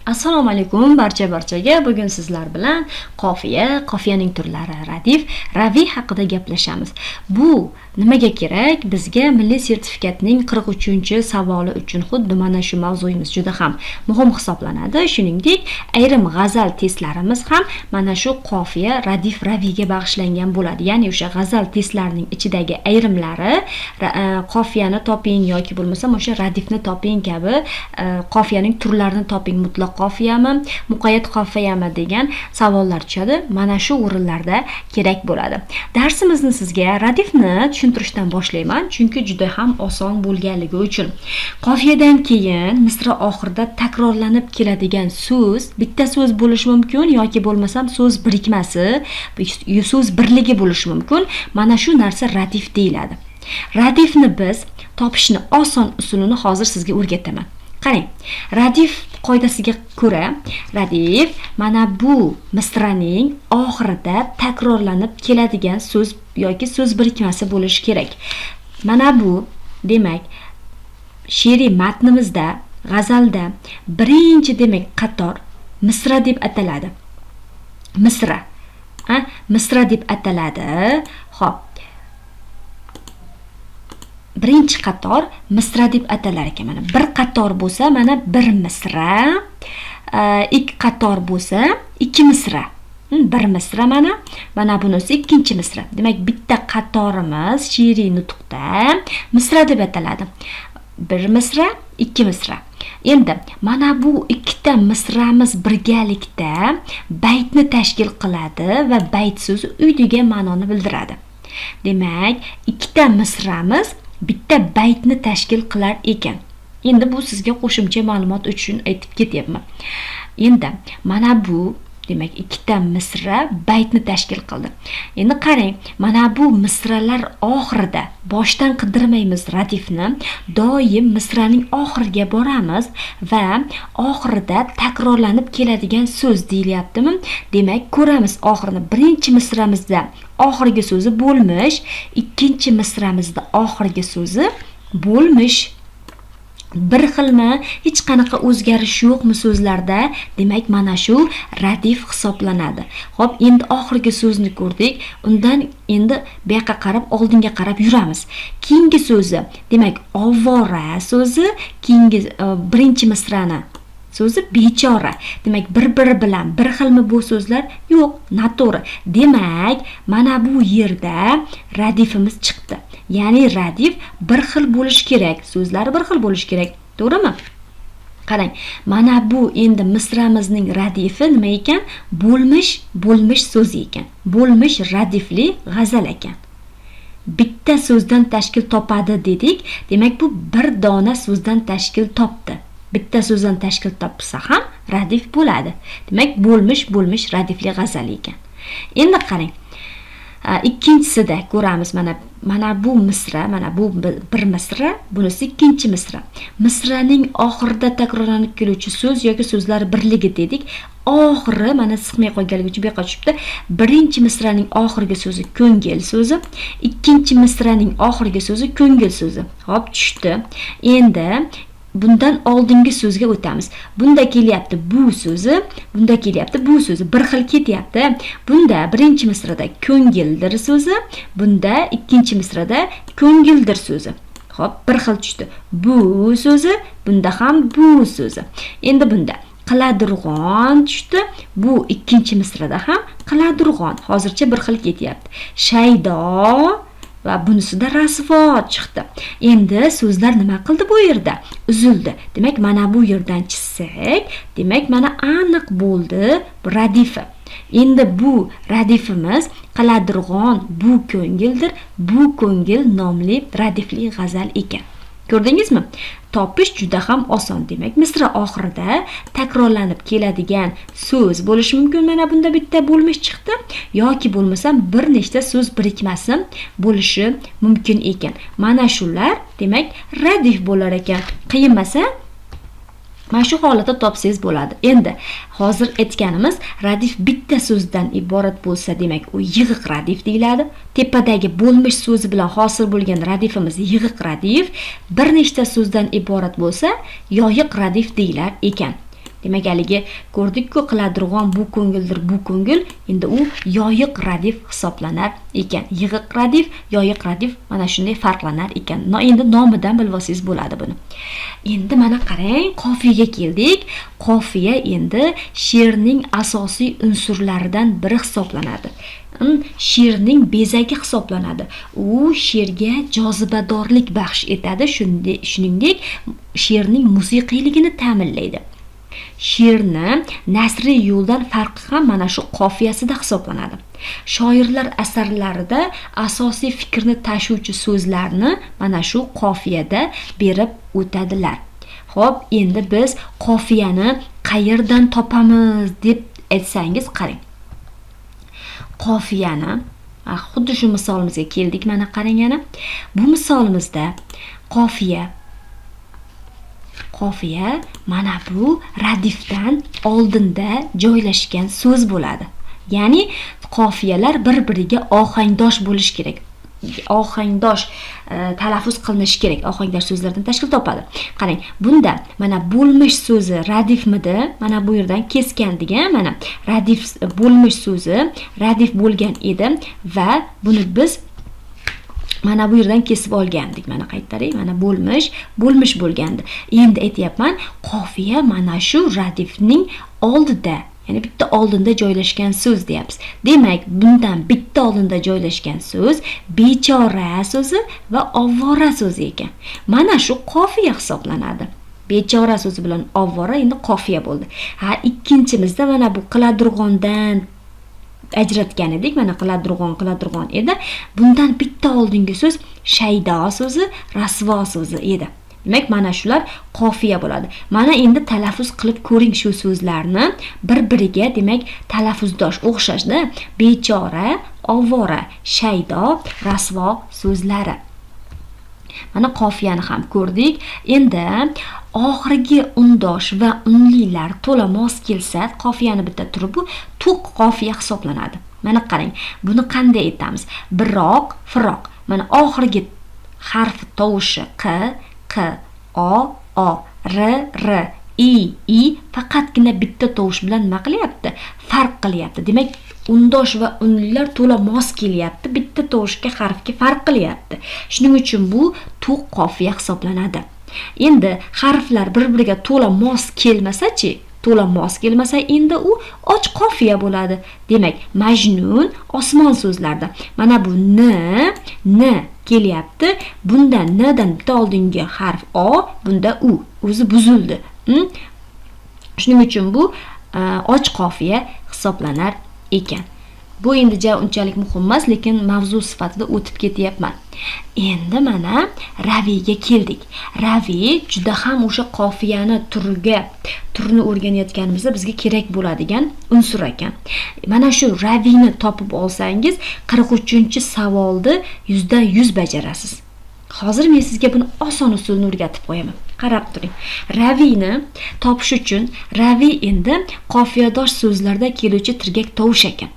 Assalomu alaykum barcha barchaga. Bugun sizlar bilan qofiya, qofiyaning turlari, radif, raviy haqida gaplashamiz. Bu nimaga kerak? Bizga milliy sertifikatning 43-savoli uchun xuddi mana shu mavzuyimiz juda ham muhim hisoblanadi. Shuningdek, ayrim g'azal testlarimiz ham mana shu qofiya, radif, raviyga bag'ishlangan bo'ladi. Ya'ni o'sha g'azal testlarining ichidagi ayrimlari qofiyani toping yoki bo'lmasam o'sha radifni toping kabi, qofiyaning turlarini toping, mutlaq qofiyami, muqayyat qofiyami degan savollar tushadi. Mana shu o'rinlarda kerak bo'ladi. Darsimizni sizga radifni tushuntirishdan boshlayman, chunki juda ham oson bo'lganligi uchun. Qofiyadan keyin misra oxirida takrorlanib keladigan so'z bitta so'z bo'lishi mumkin yoki bo'lmasam so'z birikmasi, so'z birligi bo'lishi mumkin. Mana shu narsa radif deyiladi. Radifni biz topishni oson usulini hozir sizga o'rgataman. Qarang, radif qoidasiga ko'ra radif mana bu misraning oxirida takrorlanib keladigan so'z yoki so'z birikmasi bo'lishi kerak. Mana bu, demak, she'riy matnimizda, g'azalda birinchi, demak, qator misra deb ataladi. Misra. Misra deb ataladi. Xo'p. Birinchi qator misra deb atalar ekan. Mana bir qator bo'lsa, mana bir misra, ikki qator bo'lsa, ikki misra. Bir misra mana, mana bunisi ikkinchi misra. Demak, bitta qatorimiz she'riy nutqda misra deb ataladi. Bir misra, ikki misra. Endi mana bu ikkita misramiz birgalikda baytni tashkil qiladi va bayt so'zi uy degan ma'noni bildiradi. Demak, ikkita misramiz bitta baytni tashkil qilar ekan. Endi bu sizga qo'shimcha ma'lumot uchun aytib ketyapman. Endi mana bu, demak, ikkita misra baytni tashkil qildi. Endi qarang, mana bu misralar oxirida boshdan qidirmaymiz radifni, doim misraning oxiriga boramiz va oxirida takrorlanib keladigan so'z deyilyaptimi? Demak, ko'ramiz oxirini. Birinchi misramizda oxirgi so'zi bo'lmish, ikkinchi misramizda oxirgi so'zi bo'lmish. Bir xilmi, hech qanaqa o'zgarish yo'qmi so'zlarda? Demak, mana shu radif hisoblanadi. Xo'p, endi oxirgi so'zni ko'rdik. Undan endi bu yoqqa qarab, oldinga qarab yuramiz. Keyingi so'zi, demak, ovora so'zi, keyingi birinchi misrani so'zi bechora. Demak, bir-biri bilan bir xilmi bu so'zlar? Yo'q, noto'g'ri. Demak, mana bu yerda radifimiz chiqdi. Ya'ni radif bir xil bo'lishi kerak, so'zlari bir xil bo'lishi kerak. To'g'rimi? Qarang, mana bu endi misramizning radifi nima ekan? Bo'lmish, bo'lmish so'zi ekan. Bo'lmish radifli g'azal ekan. Bitta so'zdan tashkil topadi dedik. Demak, bu bir dona so'zdan tashkil topdi. Bitta so'zdan tashkil topsa ham radif bo'ladi. Demak, bo'lmish, bo'lmish radifli g'azal ekan. Endi qarang, ikkinchisida ko'ramiz, mana bu misra, mana bu bir misra, bunisi ikkinchi misra. Misraning oxirida takrorlanib keluvchi so'z yoki so'zlar birligi dedik. Oxiri mana sig'may qolganligi uchun bu yoqqa tushibdi. Birinchi misraning oxirgi so'zi ko'ngil so'zi, ikkinchi misraning oxirgi so'zi ko'ngil so'zi. Xo'p, tushdi. Endi bundan oldingi so'zga o'tamiz. Bunda kelyapti bu so'zi, bunda kelyapti bu so'zi. Bir xil ketyapti. Bunda birinchi misrada ko'ngildir so'zi, bunda ikkinchi misrada ko'ngildir so'zi. Xo'p, bir xil tushdi. Bu so'zi, bunda ham bu so'zi. Endi bunda qiladurg'on tushdi. Bu ikkinchi misrada ham qiladurg'on. Hozircha bir xil ketyapti. Shaydo va bunisida rasvo chiqdi. Endi so'zlar nima qildi bu yerda? Uzildi. Demak, mana bu yerdan chizsak, demak, mana aniq bo'ldi radifi. Endi bu radifimiz qiladurg'on bu ko'ngildir, bu ko'ngil nomli radifli g'azal ekan. Ko'rdingizmi? Topish juda ham oson. Demak, misra oxirida takrorlanib keladigan so'z bo'lishi mumkin. Mana bunda bitta bo'lmish chiqdi yoki bo'lmasam bir nechta so'z birikmasi bo'lishi mumkin ekan. Mana shular, demak, radif bo'lar ekan. Qiyin emas? Mana shu holatda topsangiz bo'ladi. Endi hozir aytganimiz, radif bitta so'zdan iborat bo'lsa, demak, u yig'iq radif deyiladi. Tepadagi bo'lmish so'zi bilan hosil bo'lgan radifimiz yig'iq radif. Bir nechta so'zdan iborat bo'lsa, yoyiq radif deyilar ekan. Demak, haligi ko'rdikku, qiladirg'on bu ko'ngildir, bu ko'ngil, endi u yoyiq radif hisoblanar ekan. Yig'iq radif, yoyiq radif mana shunday farqlanar ekan. Endi nomidan bilib olsangiz bo'ladi buni. Endi mana qarang, qofiyaga keldik. Qofiya endi she'rning asosiy unsurlaridan biri hisoblanadi. She'rning bezagi hisoblanadi. U she'rga jozibadorlik baxsh etadi, shuningdek she'rning musiqiyligini ta'minlaydi. She'rni nasriy yo'ldan farqi ham mana shu qofiyasida hisoblanadi. Shoirlar asarlarida asosiy fikrni tashuvchi so'zlarni mana shu qofiyada berib o'tadilar. Xo'p, endi biz qofiyani qayerdan topamiz deb aytsangiz, qarang. Qofiyani xuddi shu misolimizga keldik, mana qarang yana. Bu misolimizda qofiya mana bu radifdan oldinda joylashgan so'z bo'ladi. Ya'ni qofiyalar bir-biriga ohangdosh bo'lishi kerak. Ohangdosh talaffuz qilinishi kerak. Ohangdosh so'zlardan tashkil topadi. Qarang, bunda mana bo'lmish so'zi radifmidi? Mana bu yerdan kesgan degan, mana radif bo'lmish so'zi radif bo'lgan edi va buni biz mana bu yerdan kesib olgandik. Mana qaytaring, mana bo'lmish, bo'lmish bo'lgandi. Endi aytyapman, qofiya mana shu radifning oldida, ya'ni bitta oldinda joylashgan so'z deyapmiz. Demak, bundan bitta oldinda joylashgan so'z bechora so'zi va ovora so'zi ekan. Mana shu qofiya hisoblanadi. Bechora so'zi bilan ovora endi qofiya bo'ldi. Ha, ikkinchimizda mana bu qiladirg'ondan ajratgan edik. Mana qiladirg'on, qiladirg'on edi. Bundan bitta oldingi so'z shaydo so'zi, rasvo so'zi edi. Demak, mana shular qofiya bo'ladi. Mana endi talaffuz qilib ko'ring shu so'zlarni bir-biriga, demak, talaffuzdosh, o'xshashda. Bechora, ovora, shaydo, rasvo so'zlari. Mana qofiyani ham ko'rdik. Endi oxirgi undosh va unlilar to'la mos kelsa, qofiyani bitta turi bu to'q qofiya hisoblanadi. Mana qarang, buni qanday aytamiz? Biroq, firoq. Mana oxirgi harf tovushi q, q, o, o, r, r, i, i faqatgina bitta tovush bilan nima qilyapti? Farq qilyapti. Demak, undosh va unlilar to'la mos kelyapti, bitta tovushga, harfga farq qilyapti. Shuning uchun bu to'q qofiya hisoblanadi. Endi harflar bir-biriga to'la mos kelmasa-chi, to'la mos kelmasa, endi u och qofiya bo'ladi. Demak, Majnun, osmon so'zlarida mana bu n, n kelyapti. Bundan n dan bitta oldingi harf o, bunda u, o'zi buzildi. Shuning uchun bu och qofiya hisoblanar ekan. Bu endi ja unchalik muhim emas, lekin mavzu sifatida o'tib ketyapman. Endi mana raviyga keldik. Raviy juda ham o'sha qofiyani turini o'rganayotganimizda bizga kerak bo'ladigan unsur ekan. Mana shu raviyni topib olsangiz, 43-savolni 100% bajarasiz. Hozir men sizga buni oson usulini o'rgatib qo'yaman. Qarab turing. Raviyni topish uchun, raviy endi qofiyadosh so'zlarda keluvchi tirgak tovush ekan.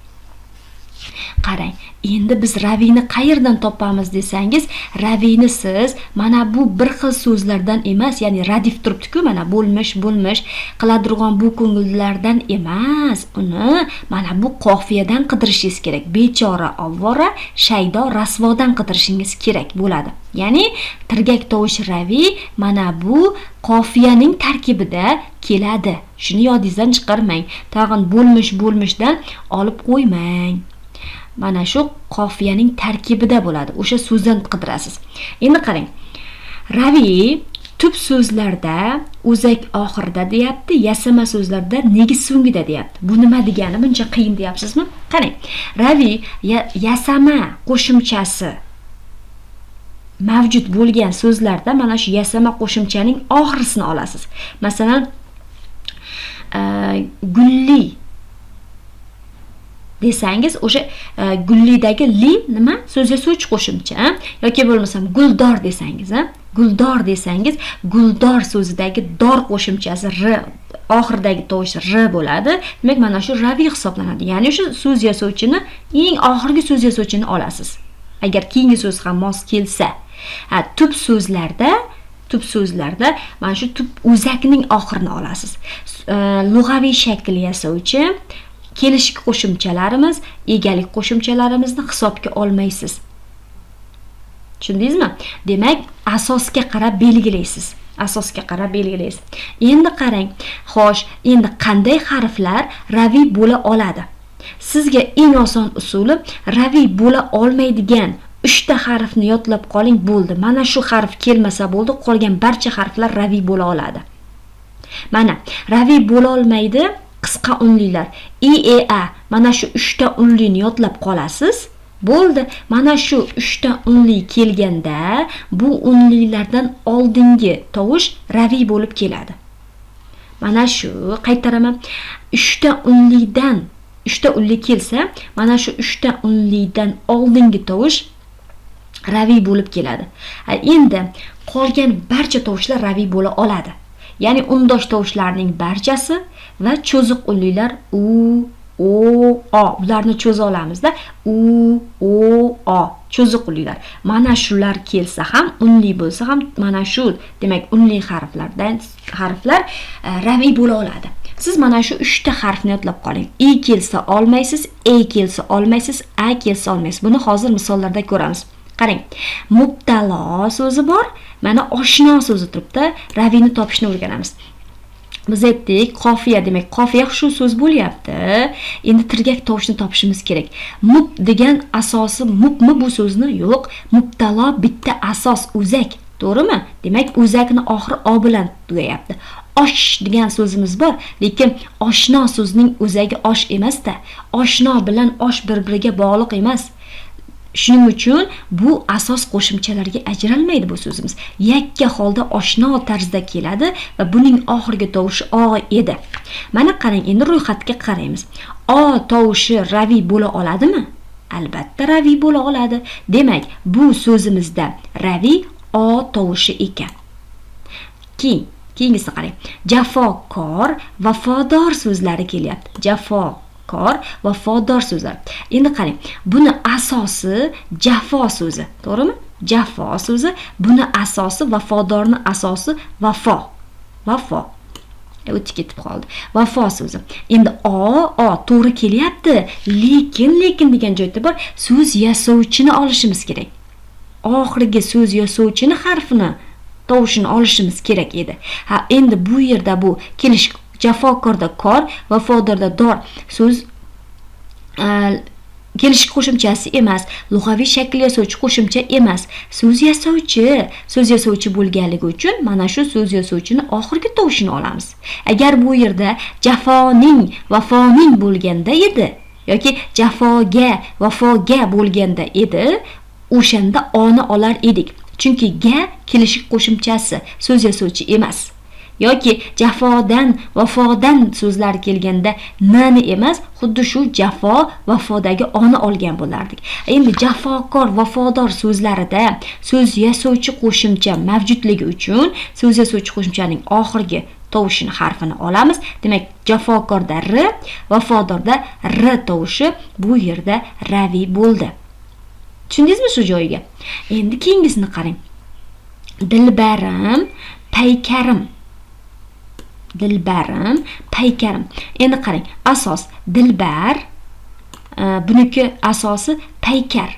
Qarang, endi biz raviyni qayerdan topamiz desangiz, raviyni siz mana bu bir xil so'zlardan emas, ya'ni radif turibdi-ku, mana bo'lmish, bo'lmish, qiladirg'on bu ko'ngillardan emas, uni mana bu qofiyadan qidirishingiz kerak. Bechora, ovora, shaydo, rasvodan qidirishingiz kerak bo'ladi. Ya'ni tirgak tovush raviy mana bu qofiyaning tarkibida keladi. Shuni yodingizdan chiqarmang. Tag'in bo'lmish, bo'lmishdan olib qo'ymang. Mana shu qofiyaning tarkibida bo'ladi. O'sha so'zdan qidirasiz. Endi qarang. Raviy tub so'zlarda o'zak oxirida deyapti, yasama so'zlarda negiz so'ngida deyapti. Bu nima degani? Buncha qiyin deyapsizmi? Qarang. Raviy yasama qo'shimchasi mavjud bo'lgan so'zlarda mana shu yasama qo'shimchaning oxirisini olasiz. Masalan, gulli desangiz, o'sha gullidagi li nima? So'z yasovchi qo'shimcha, yoki bo'lmasam guldor desangiz, guldor desangiz, guldor so'zidagi dor qo'shimchasi r, oxiridagi tovush r bo'ladi. Demak, mana shu raviy hisoblanadi. Ya'ni o'sha so'z yasovchini, eng oxirgi so'z yasovchini olasiz. Agar keyingi so'z ham mos kelsa. Ha, tub so'zlarda Tub so'zlarda mana shu tub o'zakning oxirini olasiz. Lug'aviy shakl yasovchi kelishik qo'shimchalarimiz, egalik qo'shimchalarimizni hisobga olmaysiz. Tushundingizmi? Demak, asosga qarab belgilaysiz. Asosga qarab belgilaysiz. Endi qarang. Xo'sh, endi qanday harflar raviy bo'la oladi? Sizga eng oson usuli raviy bo'la olmaydigan 3 ta harfni yodlab qoling, bo'ldi. Mana shu harf kelmasa bo'ldi, qolgan barcha harflar raviy bo'la oladi. Mana raviy bo'la olmaydi qisqa unlilar. I, E, A. Mana shu 3 ta unlini yodlab qolasiz. Bo'ldi. Mana shu 3 ta unli kelganda bu unlilardan oldingi tovush raviy bo'lib keladi. Mana shu, qaytaraman. 3 ta unlidan 3 ta unli kelsa, mana shu 3 ta unlidan oldingi tovush raviy bo'lib keladi. Endi qolgan barcha tovushlar raviy bo'la oladi. Ya'ni undosh tovushlarning barchasi va cho'ziq unlilar u, o, o, ularni cho'za olamizda. U, o, o cho'ziq unlilar. Mana shular kelsa ham, unli bo'lsa ham, mana shu, demak, unli harflardan harflar raviy bo'la oladi. Siz mana shu 3 ta harfni yodlab qoling. I kelsa olmaysiz, e kelsa olmaysiz, a kelsa olmaysiz. Buni hozir misollarda ko'ramiz. Qarang, mubtalo so'zi bor, mana oshno so'zi turibdi. Raviyni topishni o'rganamiz. Biz aytdik, qofiya, demak, qofiya shu so'z bo'lyapti. Endi tirgak tovushni topishimiz kerak. Mub degan asosi mubmi bu so'zni? Yo'q, mubtalo bitta asos o'zak, to'g'rimi? Demak, o'zakni oxiri o bilan tugayapti. Osh degan so'zimiz bor, lekin oshno so'zining o'zagi osh emas-da. Oshno bilan osh bir-biriga bog'liq emas. Shuning uchun bu asos qo'shimchalarga ajralmaydi bu so'zimiz. Yakka holda oshno tarzda keladi va buning oxirgi tovushi o edi. Mana qarang, endi ro'yxatga qaraymiz. O tovushi raviy bo'la oladimi? Albatta raviy bo'la oladi. Demak, bu so'zimizda raviy o tovushi ekan. Keyin keyingisini qarang. Jafokor, vafodor so'zlari kelyapti. Jafokor, vafodor so'zlar. Endi qarang, buni asosi jafo so'zi, to'g'rimi? Jafo so'zi, buni asosi vafodorni asosi vafo. Vafo. O'tib ketib qoldi. Vafo so'zi. Endi o, o to'g'ri kelyapti, lekin lekin degan joyda bor, so'z yasovchini olishimiz kerak. Oxirgi so'z yasovchini harfini tovushini olishimiz kerak edi. Ha, endi bu yerda bu kelish jafokorda kor, vafodorda dor so'z kelishik qo'shimchasi emas, lug'aviy shakl yasovchi qo'shimcha emas, so'z yasovchi. So'z yasovchi bo'lganligi uchun mana shu so'z yasovchini oxirgi tovushini olamiz. Agar bu yerda jafoning, vafoning bo'lganda edi yoki jafoga, vafoga bo'lganda edi, o'shanda oni olar edik. Chunki ga kelishik qo'shimchasi, so'z yasovchi emas. Yoki jafodan, vafodan so'zlar kelganda nni emas, xuddi shu jafo, vafodagi oni olgan bo'lardik. Endi jafokor, vafodor so'zlarida so'z yasovchi qo'shimcha mavjudligi uchun so'z yasovchi qo'shimchaning oxirgi tovushini harfini olamiz. Demak, jafokorda r, vafodorda r tovushi bu yerda raviy bo'ldi. Tushundingizmi shu joyiga? Endi keyingisini qarang. Dilbarim, paykarim. Dilbarim, paykarim. Endi qarang, asos dilbar, buniki asosi paykar.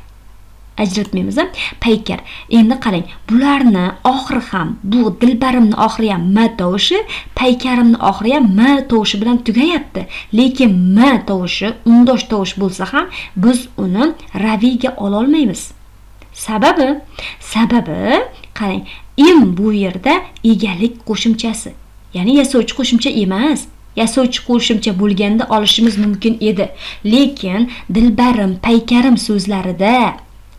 Ajratmaymiz, a? Paykar. Endi qarang, bularni oxiri ham, bu dilbarimni oxiri ham m tovushi, paykarimni oxiri ham m tovushi bilan tugayapti. Lekin m tovushi undosh tovush bo'lsa ham biz uni raviyga ola olmaymiz. Sababi qarang, im bu yerda egalik qo'shimchasi. Ya'ni yasovchi qo'shimcha emas. Yasovchi qo'shimcha bo'lganda olishimiz mumkin edi. Lekin dilbarim, paykarim so'zlarida,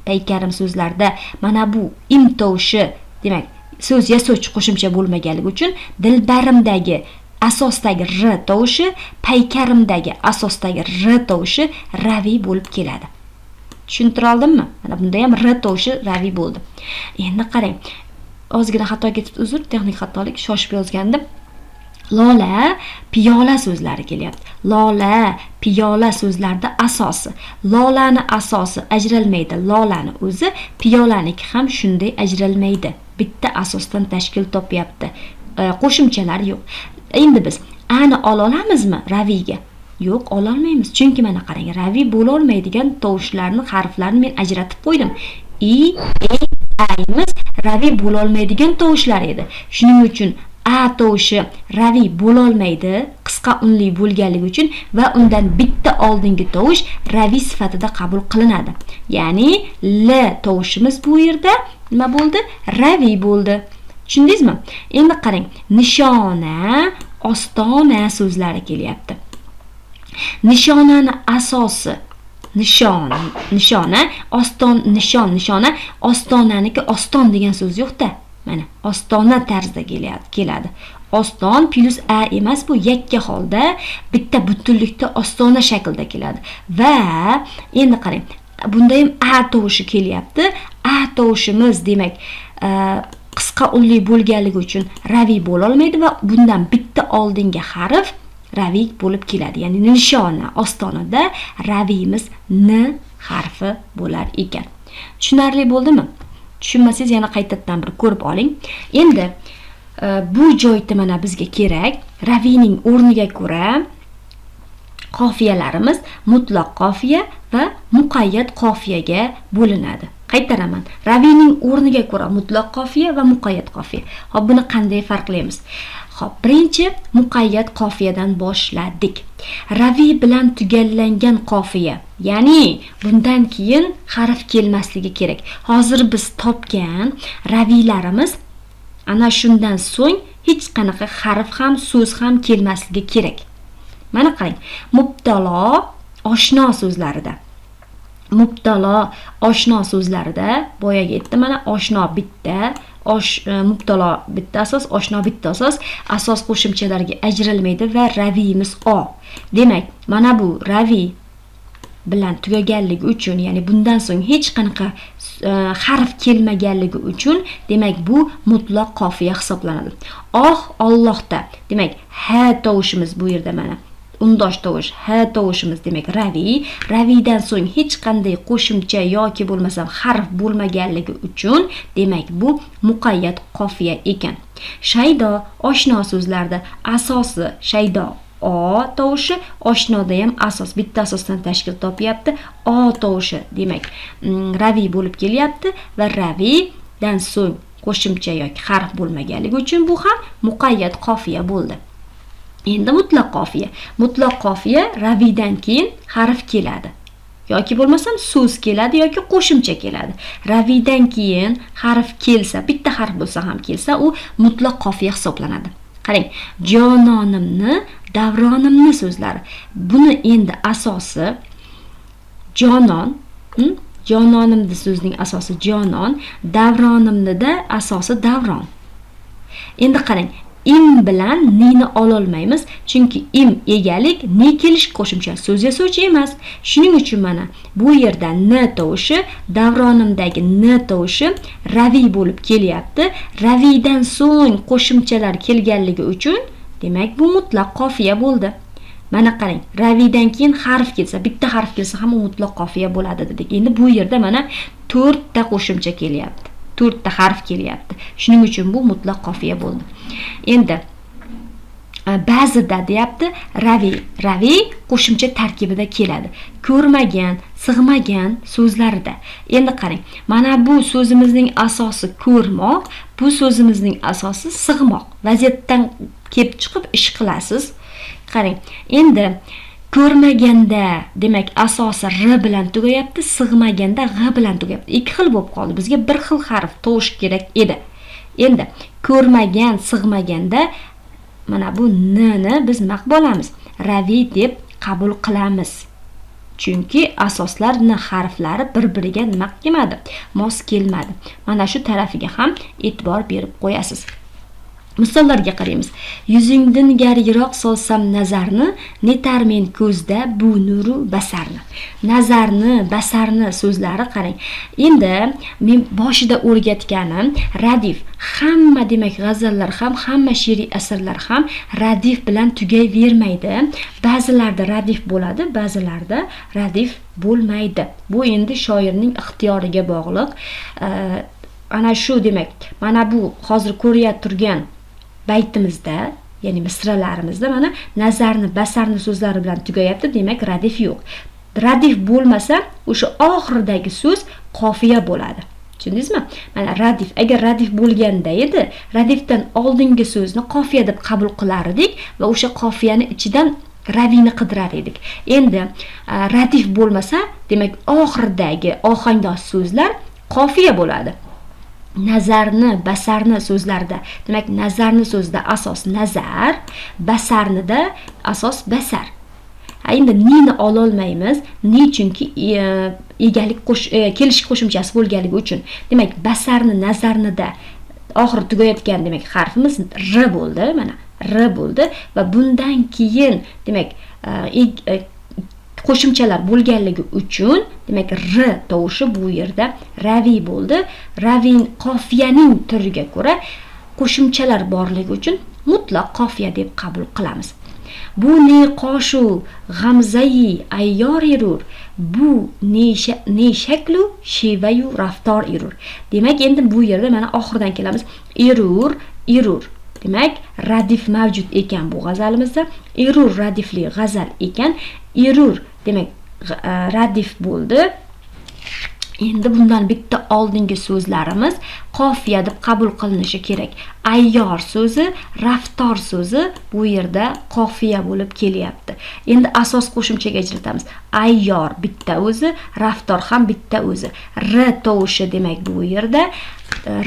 paykarim so'zlarida mana bu im tovushi, demak, so'z yasovchi qo'shimcha bo'lmaganligi uchun dilbarimdagi asosdagi r tovushi, paykarimdagi asosdagi r tovushi raviy bo'lib keladi. Tushuntira oldimmi? Mana bunda ham r tovushi raviy bo'ldi. Endi qarang, ozgina xato ketibdi, uzr, texnik xatolik, shoshib yozgandim. Lola, piyola so'zlari kelyapti. Lola, piyola so'zlarida asosi. Lolani asosi ajralmaydi. Lolani o'zi, piyolaniki ham shunday ajralmaydi. Bitta asosdan tashkil topyapti. Qo'shimchalar yo'q. Endi biz ani ola olamizmi raviyga? Yo'q, ololmaymiz. Chunki mana qarang, raviy bo'la olmaydigan tovushlarni, harflarni men ajratib qo'ydim. I, e, ayimiz raviy bo'la olmaydigan tovushlar edi. Shuning uchun a tovushi raviy bo'lolmaydi, qisqa unli bo'lganligi uchun va undan bitta oldingi tovush raviy sifatida qabul qilinadi. Ya'ni l tovushimiz bu yerda nima bo'ldi? Raviy bo'ldi. Tushundingizmi? Endi qarang, nishona, ostona so'zlari kelyapti. Nishonani asosi nishon, nishona, oston, nishon, nishona, ostonaniki oston degan so'z yo'q-da. Mana ostona tarzida keladi. Oston plyus a emas, bu yakka holda bitta butunlikda ostona shaklida keladi. Va endi qarang, bunda ham a tovushi kelyapti. A tovushimiz demak qisqa unli bo'lganligi uchun raviy bo'la olmaydi va bundan bitta oldingi harf raviy bo'lib keladi. Ya'ni nishona ostonada raviyimiz n harfi bo'lar ekan. Tushunarli bo'ldimi? Tushunmasangiz yana qaytadan bir ko'rib oling. Endi bu joyda mana bizga kerak raviyning o'rniga ko'ra qofiyalarimiz mutlaq qofiya va muqayyat qofiyaga bo'linadi. Qaytaraman. Raviyning o'rniga ko'ra mutlaq qofiya va muqayyat qofiya. Xo'p, buni qanday farqlaymiz? Xo'p, birinchi muqayyat qofiyadan boshladik. Raviy bilan tugallangan qofiya, ya'ni bundan keyin harf kelmasligi kerak. Hozir biz topgan raviylarimiz ana shundan so'ng hech qanaqa harf ham, so'z ham kelmasligi kerak. Mana qarang, mubtalo, oshno so'zlarida. Mubtalo, oshno so'zlarida boyagi aytdim, mana oshno bitta, osh mubtalo bitta asos, oshno bitta asos, asos qo'shimchalarga ajralmaydi va raviyimiz o. Demak, mana bu raviy bilan tugaganligi uchun, ya'ni bundan so'ng hech qanaqa harf kelmaganligi uchun, demak bu mutlaq qofiya hisoblanadi. Oh Allohda, demak ha tovushimiz bu yerda mana undosh tovush, h tovushimiz demak raviy, raviydan so'ng hech qanday qo'shimcha yoki bo'lmasam harf bo'lmaganligi uchun, demak bu muqayyat qofiya ekan. Shaydo, oshno so'zlarida asosi shaydo o tovushi, oshnoda ham asos bitta asosdan tashkil topyapti. O tovushi demak raviy bo'lib kelyapti va raviydan so'ng qo'shimcha yoki harf bo'lmaganligi uchun bu ham muqayyat qofiya bo'ldi. Endi mutlaq qofiya. Mutlaq qofiya raviydan keyin harf keladi. Yoki bo'lmasam so'z keladi yoki qo'shimcha keladi. Raviydan keyin harf kelsa, bitta harf bo'lsa ham kelsa, u mutlaq qofiya hisoblanadi. Qarang, jononimni, davronimni so'zlari. Buni endi asosi jonon, jononimni so'zining asosi jonon, davronimnida asosi davron. Endi qarang, im bilan nini ololmaymiz, chunki im egalik, ni kelish qo'shimcha, so'z yasovchi emas. Shuning uchun mana bu yerda n tovushi, davronimdagi n tovushi raviy bo'lib kelyapti. Raviydan so'ng qo'shimchalar kelganligi uchun, demak bu mutlaq qofiya bo'ldi. Mana qarang, raviydan keyin harf kelsa, bitta harf kelsa ham u mutlaq qofiya bo'ladi dedik. Endi bu yerda mana 4 ta qo'shimcha kelyapti. 4 ta harf kelyapti. Shuning uchun bu mutlaq qofiya bo'ldi. Endi ba'zida deyapti, raviy, raviy qo'shimcha tarkibida keladi. Ko'rmagan, sig'magan so'zlarida. Endi qarang, mana bu so'zimizning asosi ko'rmoq, bu so'zimizning asosi sig'moq. Vaziyatdan kelib chiqib ish qilasiz. Qarang, endi ko'rmaganda demak asosi r bilan tugayapti, sig'maganda g'j bilan tugayapti. Ikki xil bo'lib qoldi. Bizga bir xil harf tovush kerak edi. Endi ko'rmagan, sig'maganda mana bu n ni biz nima qilib olamiz? Raviy deb qabul qilamiz. Chunki asoslar n harflari bir-biriga nima kelmadi? Mos kelmadi. Mana shu tarafiga ham e'tibor berib qo'yasiz. Misollarga qaraymiz. Yuzingdan gar yiroq solsam nazarni, netar men ko'zda bu nuru basarni. Nazarni, basarni so'zlari qarang. Endi men boshida o'rgatganim radif. Hamma demak g'azallar ham, hamma she'riy asarlar ham radif bilan tugayvermaydi. Ba'zilarda radif bo'ladi, ba'zilarda radif bo'lmaydi. Bu endi shoirning ixtiyoriga bog'liq. Ana shu demak, mana bu hozir ko'rayotgan turgan baytimizda, ya'ni misralarimizda mana nazarni, basarni so'zlari bilan tugayapti, demak radif yo'q. Radif bo'lmasa, o'sha oxiridagi so'z qofiya bo'ladi. Tushundingizmi? Mana radif, agar radif bo'lganda edi, radifdan oldingi so'zni qofiya deb qabul qilar edik va o'sha qofiyani ichidan raviyni qidirar edik. Endi radif bo'lmasa, demak oxiridagi ohangdosh so'zlar qofiya bo'ladi. Nazarni, basarni so'zlarida, demak nazarni so'zida asos nazar, basarnida asos basar. Endi nini ololmaymiz, ni chunki egalik kelishik qo'shimchasi bo'lganligi uchun. Demak basarni, nazarnida oxiri tugayotgan demak harfimiz r bo'ldi, mana r bo'ldi va bundan keyin demak qo'shimchalar bo'lganligi uchun demak r tovushi bu yerda raviy bo'ldi. Raviy qofiyaning turiga ko'ra qo'shimchalar borligi uchun mutlaq qofiya deb qabul qilamiz. Bu ne qoshu g'amzayi ayyor erur, bu ne shaklu shevayu raftor erur. Demak endi bu yerda mana oxiridan kelamiz. Erur, erur. Demak radif mavjud ekan bu g'azalimizda. Erur radifli g'azal ekan. Erur demak radif bo'ldi. Endi bundan bitta oldingi so'zlarimiz qofiya deb qabul qilinishi kerak. Ayyor so'zi, raftor so'zi bu yerda qofiya bo'lib kelyapti. Endi asos qo'shimchaga ajratamiz. Ayyor bitta o'zi, raftor ham bitta o'zi. R tovushi demak bu yerda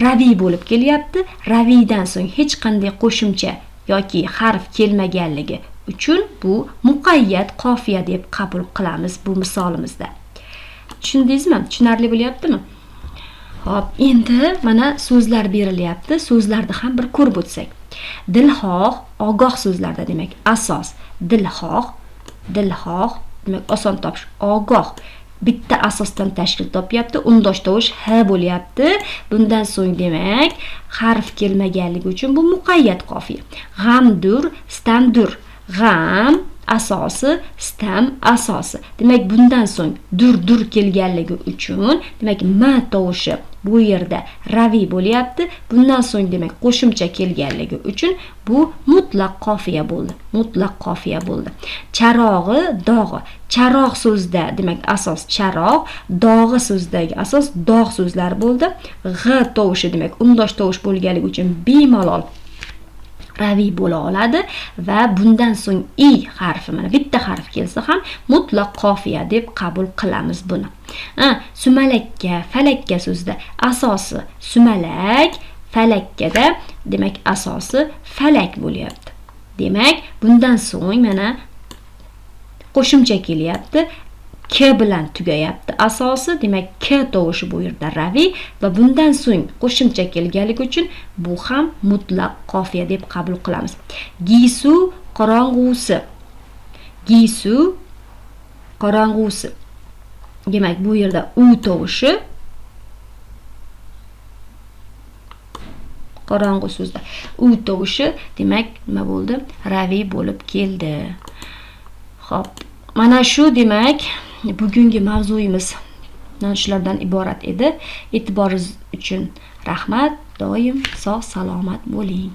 raviy bo'lib kelyapti. Raviydan so'ng hech qanday qo'shimcha yoki harf kelmaganligi uchun bu muqayyat qofiya deb qabul qilamiz bu misolimizda. Tushundingizmi? Tushunarli bo'lyaptimi? Xo'p, endi mana so'zlar berilyapti. So'zlarni ham bir ko'rib o'tsak. Dilxoh, ogoh so'zlarda demak asos dilxoh, dilxoh demak oson topish, ogoh bitta asosdan tashkil topyapti. Undosh tovush h bo'lyapti. Bundan so'ng demak harf kelmaganligi uchun bu muqayyat qofiya. G'amdur, stamdur. G'am asosi, stam asosi. Demak bundan so'ng dur dur kelganligi uchun demak m tovushi bu yerda raviy bo'lyapti. Bundan so'ng demak qo'shimcha kelganligi uchun bu mutlaq qofiya bo'ldi. Mutlaq qofiya bo'ldi. Charog'i, dog'i. Charog' so'zida demak asos charog', dog'i so'zidagi asos dog' so'zlari bo'ldi. G'G tovushi demak undosh tovush bo'lganligi uchun bemalol raviy bo'la oladi va bundan so'ng i harfi, mana bitta harf kelsa ham mutlaq qofiya deb qabul qilamiz buni. Sumalakka, falakka so'zida asosi sumalak, falakkada demak asosi falak bo'lyapti. Demak, bundan so'ng mana qo'shimcha kelyapti. K bilan tugayapti asosi, demak k tovushi bu yerda raviy va bundan so'ng qo'shimcha kelganligi uchun bu ham mutlaq qofiya deb qabul qilamiz. Gisu qorong'usi. Gisu qorong'usi. Demak, bu yerda u tovushi qorong'u so'zda u tovushi demak nima bo'ldi? Raviy bo'lib keldi. Xo'p, mana shu demak bugungi mavzuyimiz mana shulardan iborat edi. E'tiboringiz uchun rahmat. Doim sog' salomat bo'ling.